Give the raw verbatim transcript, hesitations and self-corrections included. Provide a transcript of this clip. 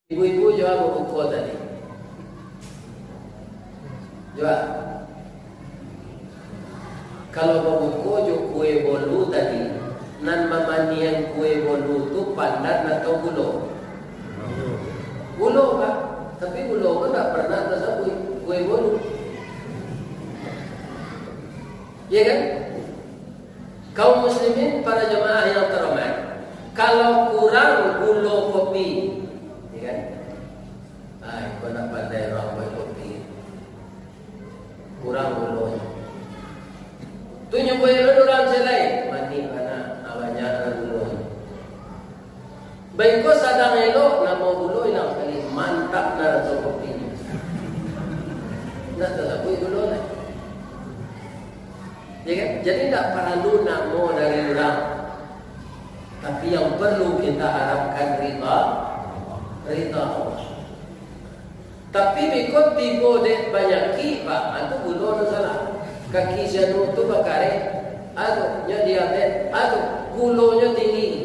Ibu-ibu, jua babuko tadi? Jua. Kalau babuko jo kue bolu tadi, nan mamaniang kue bolu tu pandan atau gulo? Gulo, Pak. Tapi gulo ko ndak pernah tasabuik kue bolu. Ya kan? Kaum muslimin, para jamaah yang terhormat, kalau kurang gulo kopi, ya kan? Ai, kau nak pandai urang buat kopi. Kurang gulonyo. Tu nyubo elok urang ciek lai, manih bana, ah, banyak lah gulonyo. Baiko sadang elok, namo gulo ilang sakali, mantap lah raso kopinyo. Ndak tasabuik gulo lai. Ya kan? Jadi, ndak paralu namo dari urang. Tapi yang perlu kita harapkan rida, rida Allah. Tapi biko tibo dek banyakik, Pak, ah, tu gulo nan salah. Kaki si anu tu bakareh, ado, nyo diabet, ado, gulonyo tinggi.